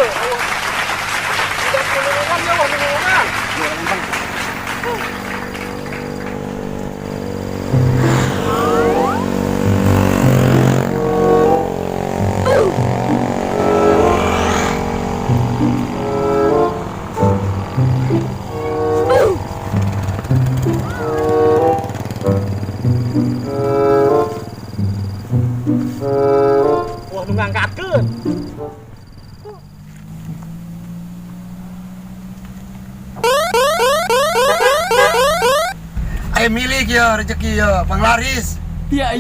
Tidak nulungan ya, wah nulungan. Wah, nu ngangkatkeun. Ayo milik ya rezeki ya, panglaris. Iya.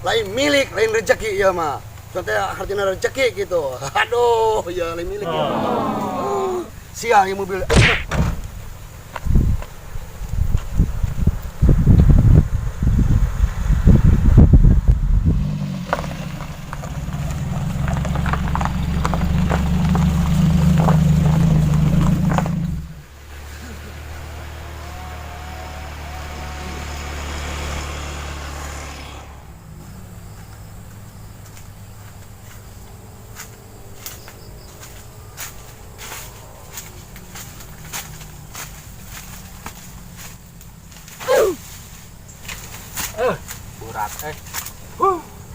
Lain milik, lain rezeki ya mah. Contohnya artinya rezeki gitu. Aduh, ya lain milik ya. Oh. Siang ya mobil. Berat eh.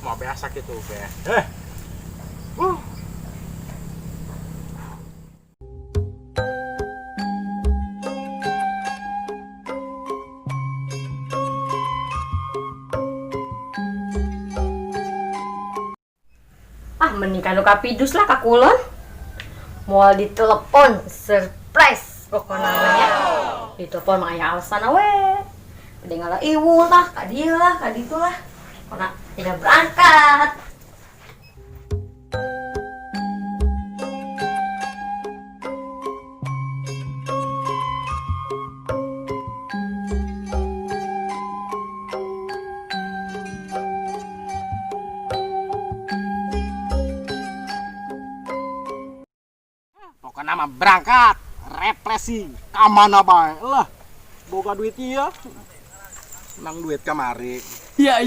Mau biasa gitu be. Eh. Ah, mending kanu kapidus lah kakulon. Moal ditelepon, surprise pokoknya namanya. Ditelepon mah aya alasan we. Udah ngalah iwu lah, ka dieu lah, ka ditu lah. Pokokna tidak berangkat. Pokoknya mah berangkat, refreshing, ka mana bae lah. Boga duit ieu. Nang duit kamari. Iya.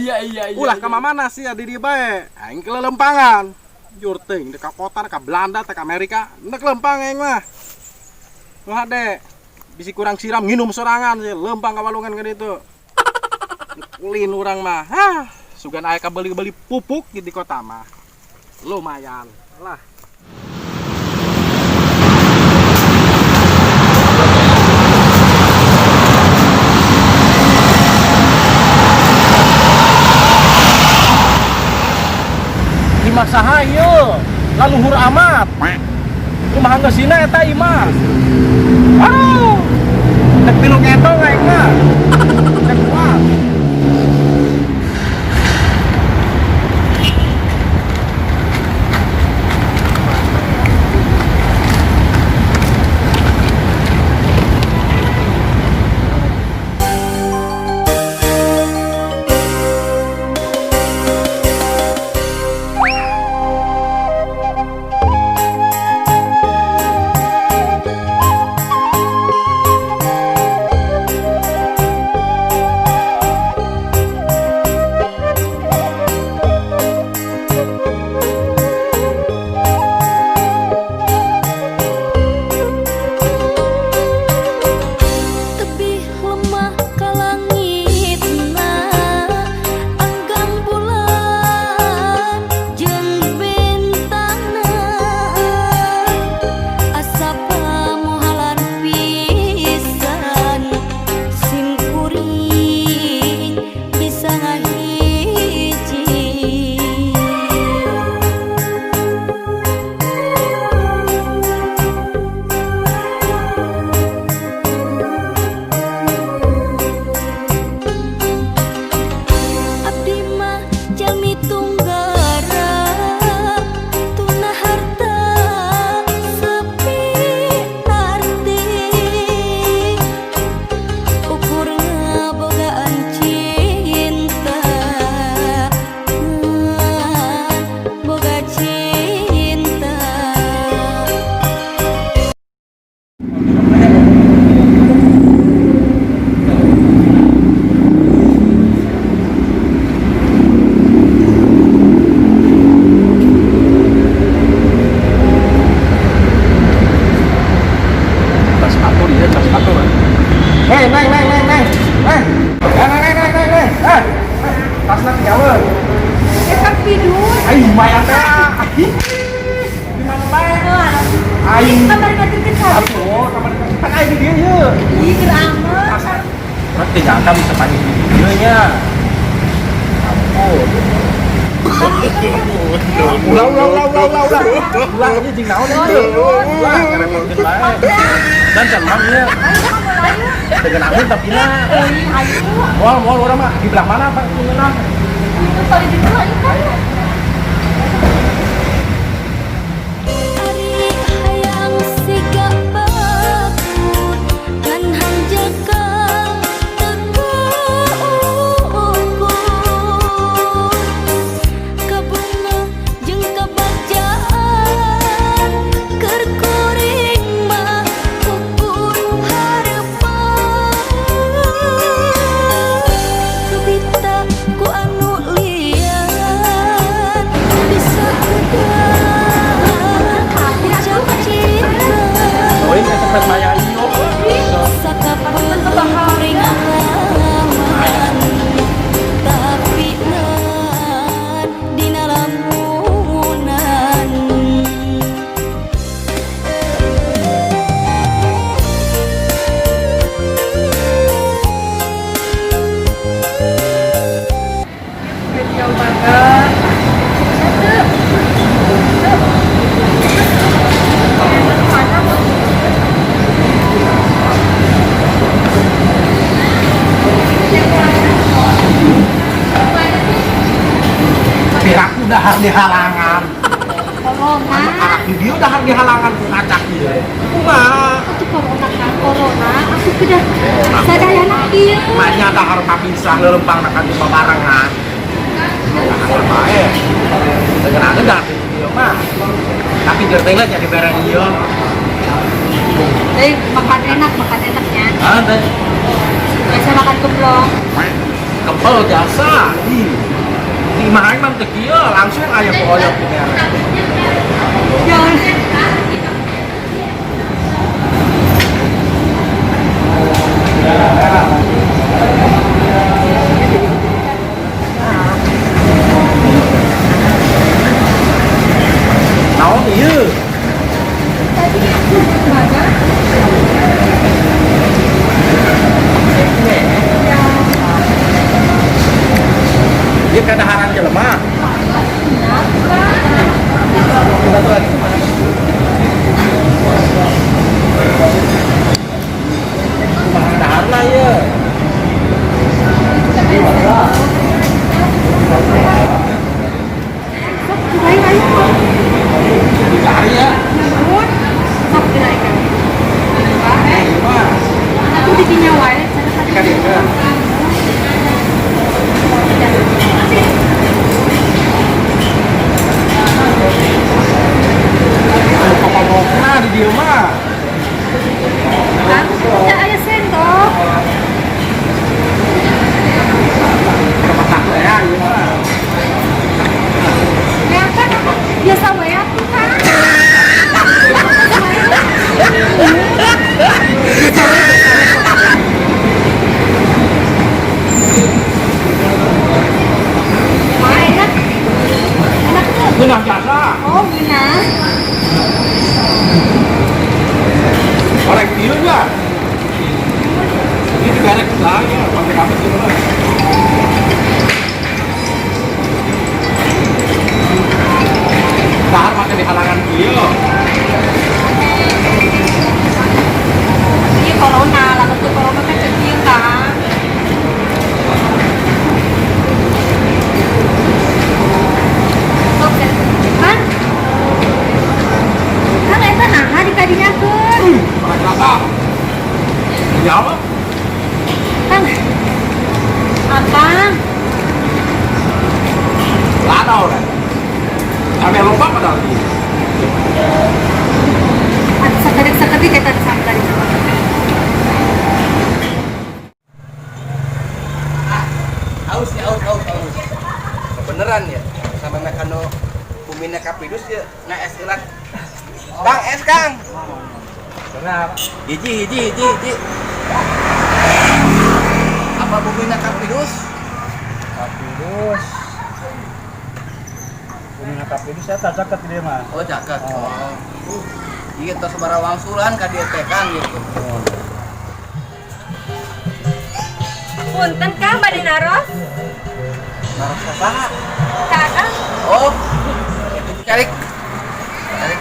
Ulah ka mana sih di dieu bae. Aing ke lelempangan. Jur teuing ka kota, ka Belanda, ka Amerika, ndek lempang aing mah. Wah dek, bisi kurang siram nginum sorangan sih, lempang ka walungan ka ditu. Kulin urang mah. Hah, sugan aya kabeli-beli pupuk di kota mah. Lumayan lah. Imah saha ieu? Laluhur amat. Kumaha geusina eta imah? Aduh. Nek tilu ketong aing mah. Nek kuat. Lumayan teh. Di mana bae? Aing. Kamari ngaturkeun saha? Atuh, kamari kan aing di dieu ye. Ih, keur amat. Urang teh nyangka bisa panggil di dieu nya. Ampun. Ulah ulah ulah ulah ulah ulah. Ulah ieu jeung naon ieu? Ulah ngarepotkeun bae. Dan can mang ieu. Dengan angin tapi na. Ih, hayu. Moal moal urang mah di belah mana Pak ngeunah? Itu tadi di ditu ayo kan. Ari hayang siga batur ngan hanjakal teu kaukur kabunga jeung kabagjaan keur kuring mah ukur harepan kabita ku anu lian bisa udah ucap cinta. Oh, ini cepet maya ieu. Sakapeung kuring ngalaman tapi ngan dina lamunan. Jauh banget. Piraku dahar di halangan. Corona. Anak di dieu dahar di halangan ku ngacak ieu. Kumaha? Atuh corona kan, corona. Aku sudah sadayana ieu. Manya dahar papisah leumpang na kan babarengan. Dahar bae. Dengan ada dahar di dieu mah. Tapi jeur teh lah jadi barang ieu. Eh, makan enak, makan enaknya. Ah, teh. Biasa makan gemblong. Kempel jasa. Ih. Di imah aing mah teu kieu, langsung aya ku oyok di mere. Jangan. Naon ieu? Tadi aku mana? Ieu kadaharan jelema. Satu lagi kemana? Kumaha daharna ieu? Sok gerai ayo. Dicari ya. Nuhun. Sok gerai kan. Eh, ieu mah. Aku di dinya wae. Kan ieu kan. Anu kokobokna di dieu mah. Kan, ya aya sendok. Kemasak teh ya ieu mah. Ya kan aku biasa wae atuh kan. Biasa wae, biasa wae. Wah, enak. Enak tuh. Ngeunah jasa. Oh, ngeunah. Orang ieu nya. Ini digarek lah ya, pakai kamu sih bener. Dahar make di halangan kieu. Ini corona, lah betul corona kan cek ieu kan. Sok teh. Kan? Kan eta naha dikadinyakeun. Orang rasa. Ya apa? Kang. Akang. Lada orang. Sampai lupa padahal. Atuh sakedik-sakedik eta disangka di Aus ya, aus, aus, aus. Beneran ya, sama mekano bumina kapidus ya, na es heula. Kang, es Kang. Benar. Hiji, hiji, hiji, hiji. Apa bumina kapidus? Kapidus. Bumina Kapidus eta caket di dieu mah. Oh, caket. Oh. Iya, tos sabaraha wangsulan ka dieu teh Kang gitu. Punten Kang bade naros. Naros ka saha? Ka Akang. Oh. Itu calik. Calik.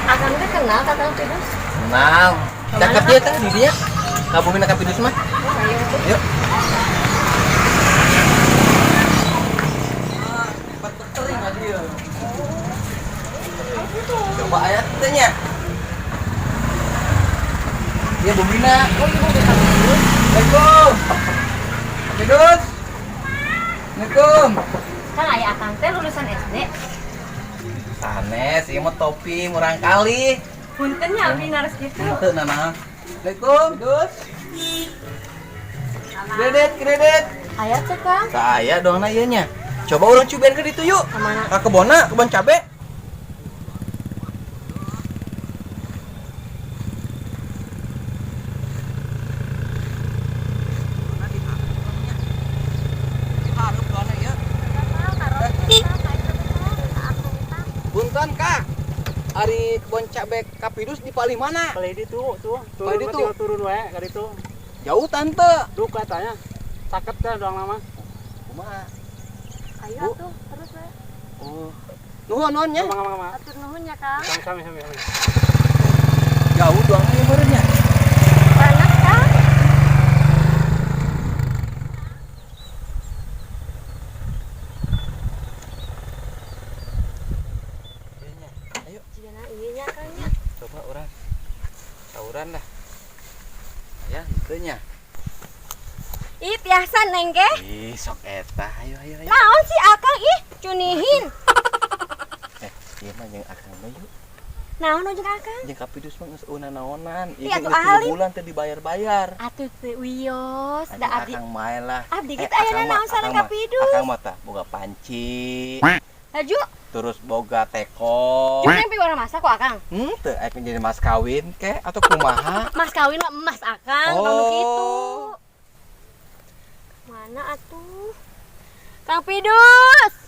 Akang teh kenal ka Kang Pidus? Kenal. Caket dia teh di dinya. Ka bumina Kapidus mah. Oh, ayo tuh. Yuk. Coba ayat teh nya. Iya bumina. Oh, ibu bisa Pidus. Assalamualaikum. Kapidus. Assalamualaikum. Kang aya Akang teh lulusan SD. Sanes, ieu mah topi murang kali. Punten nya abdi naros kitu. Henteu nanaon. Assalamualaikum, Dus. Kredit, kredit. Aya teh Kang. Saya dong na ieu nya. Coba urang cubian ke ditu yuk. Ka mana? Ka kebonna, kebon cabe. Punten Kak. Ari kebon cabe Kapidus di palih mana? Palih ditu tuh, turun Palih ditu. mah tinggal turun wae ka ditu. Jauh tante. Duka tanya. Caket teh doang lama. Kumaha? Ayo Bu. atuh terus we. Oh. Nuhun nuhun nya. Mangga mangga mangga. Atur nuhun ya Kang. Sami sami sami. Jauh doang ieu meureun nya. Panas Kang. Ieu nya. Ayo Jigana ieu nya Kang nya. coba urang. Tawuran lah. Aya henteu nya. Ih tiasa neng ge. Ih, sok eta. Ayo ayo ayo. Naon sih Akang ih cunihin. Ieu mah jeung akang mah yuk. Naon nu jeung Akang? Jeung Kapidus mah geus naonan. Ih, Ieu atuh geus tilu alim. bulan teu dibayar-bayar. Atuh teu wios da Anjing abdi. akang mae lah. Abdi kita ayeuna akang mah- naon sareng akang mah- Kapidus. Akang mah tah boga panci, Laju, terus boga teko. jeung neng piwarna masak ku Akang. Henteu aya jadi mas kawin ke atau kumaha? Mas kawin mah emas Akang, oh. Oh. Kitu. Mana atuh? Kang Pidus.